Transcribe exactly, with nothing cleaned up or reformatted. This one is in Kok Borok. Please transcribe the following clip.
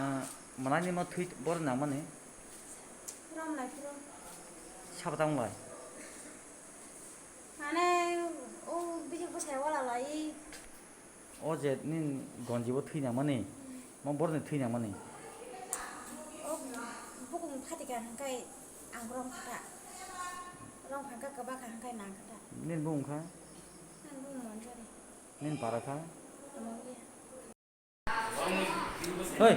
Ah, mwnai ni mo thwi bor nangmani? Rom lai phuru. Sabo tamo lai? Mane, o bisi bwsai wala lai. O je nini gonji bo thwi nangmani? Mo borni thwi nangmani? O bukung phatika hwnkhai ang rom kha ta. Rom kha kha kwbakha hwnkhai nang kha ta. Nini bung kha? Nini bung Manjari. Nini para kha? Amo ya. Hoi.